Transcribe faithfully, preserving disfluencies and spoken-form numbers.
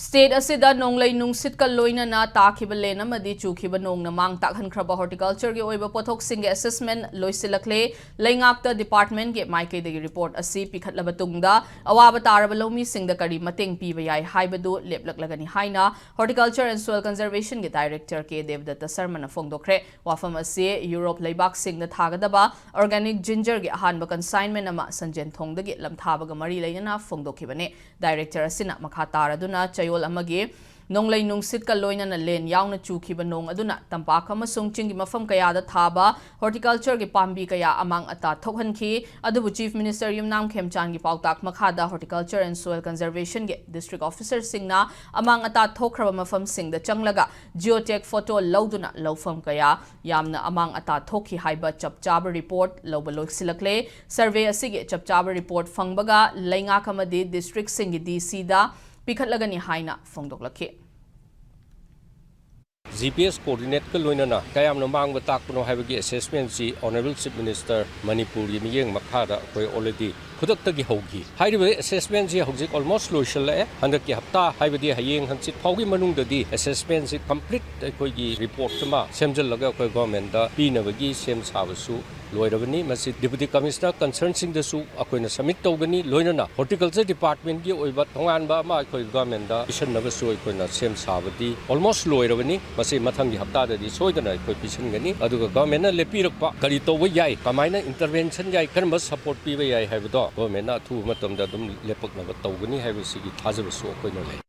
State ꯑꯁꯤꯗ ꯅꯣꯡꯂꯩ ꯅꯨꯡꯁꯤꯠꯀ ꯂꯣꯏꯅꯅ ꯇꯥꯈꯤꯕ ꯂꯦꯟ ꯑꯃꯗꯤ ꯆꯨꯈꯤꯕ ꯅꯣꯡꯅ ꯃꯥꯡ ꯇꯥꯛꯍꯟꯈ꯭ꯔꯕ horticultureꯒꯤ ꯑꯣꯏꯕ ꯄꯣꯠꯊꯣꯛꯁꯤꯡꯒꯤ assessment ꯂꯣꯏꯁꯤꯜꯂꯛꯂꯦ꯫ ꯂꯩꯉꯥꯛꯇ departmentꯒꯤ ꯃꯥꯏꯀꯩꯗꯒꯤ report ꯑꯁꯤ ꯄꯤꯈꯠꯂꯕ ꯇꯨꯡꯗ ꯑꯋꯥꯕ ꯇꯥꯔꯕ ꯂꯧꯃꯤꯁꯤꯡꯗ ꯀꯔꯤ ꯃꯇꯦꯡ ꯄꯤꯕ ꯌꯥꯏ ꯍꯥꯏꯕꯗꯨ ꯂꯦꯞꯂꯛꯂꯒꯅꯤ ꯍꯥꯏꯅ Horticulture and Soil Conservationꯒꯤ director ꯀꯦ ꯗꯦꯕꯗꯠꯇ ꯁꯔꯃꯅ ꯐꯣꯡꯗꯣꯛꯈ꯭ꯔꯦ꯫ ꯋꯥꯐꯝ ꯑꯁꯤ ꯌꯨꯔꯣꯞ ꯂꯩꯕꯥꯛꯁꯤꯡꯗ ꯊꯥꯒꯗꯕ organic gingerꯒꯤ ꯑꯍꯥꯟꯕ consignment ꯑꯃ ꯁꯟꯖꯦꯟ ꯊꯣꯡꯗꯒꯤ ꯂꯝꯊꯥꯕꯒ ꯃꯔꯤ ꯂꯩꯅꯅ ꯐꯣꯡꯗꯣꯛꯈꯤꯕꯅꯤ꯫ Director ꯑꯁꯤꯅ ꯃꯈꯥ ꯇꯥꯔꯗꯨꯅ ꯆꯌꯣꯜ ꯑꯃꯒꯤ ꯅꯣꯡꯂꯩ ꯅꯨꯡꯁꯤꯠꯀ ꯂꯣꯏꯅꯅ ꯂꯦꯟ ꯌꯥꯎꯅ ꯆꯨꯈꯤꯕ ꯅꯣꯡ ꯑꯗꯨꯅ ꯇꯝꯄꯥꯛ ꯑꯃꯁꯨꯡ ꯆꯤꯡꯒꯤ ꯃꯐꯝ ꯀꯌꯥꯗ ꯊꯥꯕ horticultureꯒꯤ ꯄꯥꯝꯕꯤ ꯀꯌꯥ ꯑꯃꯥꯡ ꯑꯇꯥ ꯊꯣꯛꯍꯟꯈꯤ꯫ ꯑꯗꯨꯕꯨ Chief Minister ꯌꯨꯝꯅꯥꯝ ꯈꯦꯝꯆꯥꯟꯒꯤ ꯄꯥꯎꯇꯥꯛ ꯃꯈꯥꯗ Horticulture and Soil Conservationꯒꯤ district officerꯁꯤꯡꯅ ꯑꯃꯥꯡ ꯑꯇꯥ ꯊꯣꯛꯈ꯭ꯔꯕ ꯃꯐꯝꯁꯤꯡꯗ ꯆꯪꯂꯒ geotag photo ꯂꯧꯗꯨꯅ ꯂꯧꯐꯝ ꯀꯌꯥ ꯌꯥꯝꯅ ꯑꯃꯥꯡ ꯑꯇꯥ ꯊꯣꯛꯈꯤ ꯍꯥꯏꯕ ꯆꯞ ꯆꯥꯕ report ꯂꯧꯕ ꯂꯣꯏꯁꯤꯜꯂꯛꯂꯦ꯫ Survey ꯑꯁꯤꯒꯤ ꯆꯞ ꯆꯥꯕ report ꯐꯪꯕꯒ ꯂꯩꯉꯥꯛ ꯑꯃꯗꯤ districtꯁꯤꯡꯒꯤ DCꯗ ꯄꯤꯈꯠꯂꯒꯅꯤ ꯍꯥꯏꯅ ꯐꯣꯡꯗꯣꯛꯂꯛꯈꯤ꯫ ꯖꯤ ꯄꯤ ꯑꯦꯁ coordinateꯀ ꯂꯣꯏꯅꯅ ꯀꯌꯥꯝꯅ ꯃꯥꯡꯕ ꯇꯥꯛꯄꯅꯣ ꯍꯥꯏꯕꯒꯤ assessmentꯁꯤ Honourable Chief Minister ꯃꯅꯤꯄꯨꯔꯒꯤ ꯃꯤꯠꯌꯦꯡ ꯃꯈꯥꯗ ꯑꯩꯈꯣꯏ already ꯈꯨꯗꯛꯇꯒꯤ ꯍꯧꯈꯤ꯫ ꯍꯥꯏꯔꯤꯕ assessmentꯁꯤ ꯍꯧꯖꯤꯛ almost ꯂꯣꯏꯁꯤꯜꯂꯛꯑꯦ꯫ ꯍꯟꯗꯛꯀꯤ ꯍꯞꯇꯥ ꯍꯥꯏꯕꯗꯤ ꯍꯌꯦꯡ ꯍꯪꯆꯤꯠ ꯐꯥꯎꯒꯤ ꯃꯅꯨꯡꯗꯗꯤ assessmentꯁꯤ complete ꯑꯩꯈꯣꯏꯒꯤ report ꯑꯃ ꯁꯦꯝꯖꯤꯜꯂꯒ ꯑꯩꯈꯣꯏ governmentꯇ ꯄꯤꯅꯕꯒꯤ ꯁꯦꯝ ꯁꯥꯕꯁꯨ ꯂꯣꯏꯔꯕꯅꯤ꯫ ꯃꯁꯤ Deputy Commissioner concernꯁꯤꯡꯗꯁꯨ ꯑꯩꯈꯣꯏꯅ submit ꯇꯧꯒꯅꯤ꯫ ꯂꯣꯏꯅꯅ Horticulture Departmentꯀꯤ ꯑꯣꯏꯕ ꯇꯣꯉꯥꯟꯕ ꯑꯃ ꯑꯩꯈꯣꯏ governmentꯇ ꯄꯤꯁꯟꯅꯕꯁꯨ ꯑꯩꯈꯣꯏꯅ ꯁꯦꯝ ꯁꯥꯕꯗꯤ almost ꯂꯣꯏꯔꯕꯅꯤ꯫ ꯃꯁꯤ ꯃꯊꯪꯒꯤ ꯍꯞꯇꯥꯗꯗꯤ ꯁꯣꯏꯗꯅ ꯑꯩꯈꯣꯏ ꯄꯤꯁꯤꯟꯒꯅꯤ꯫ ꯑꯗꯨꯒ governmentꯅ ꯂꯦꯞꯄꯤꯔꯛꯄ ꯀꯔꯤ ꯇꯧꯕ ꯌꯥꯏ, ꯀꯃꯥꯏꯅ intervention ꯌꯥꯏ, ꯀꯔꯝꯕ support ꯄꯤꯕ ꯌꯥꯏ ꯍꯥꯏꯕꯗꯣ governmentꯅ ꯑꯊꯨꯕ ꯃꯇꯝꯗ ꯑꯗꯨꯝ ꯂꯦꯞꯄꯛꯅꯕ ꯇꯧꯒꯅꯤ ꯍꯥꯏꯕꯁꯤꯒꯤ ꯊꯥꯖꯕꯁꯨ ꯑꯩꯈꯣꯏꯅ ꯂꯩ꯫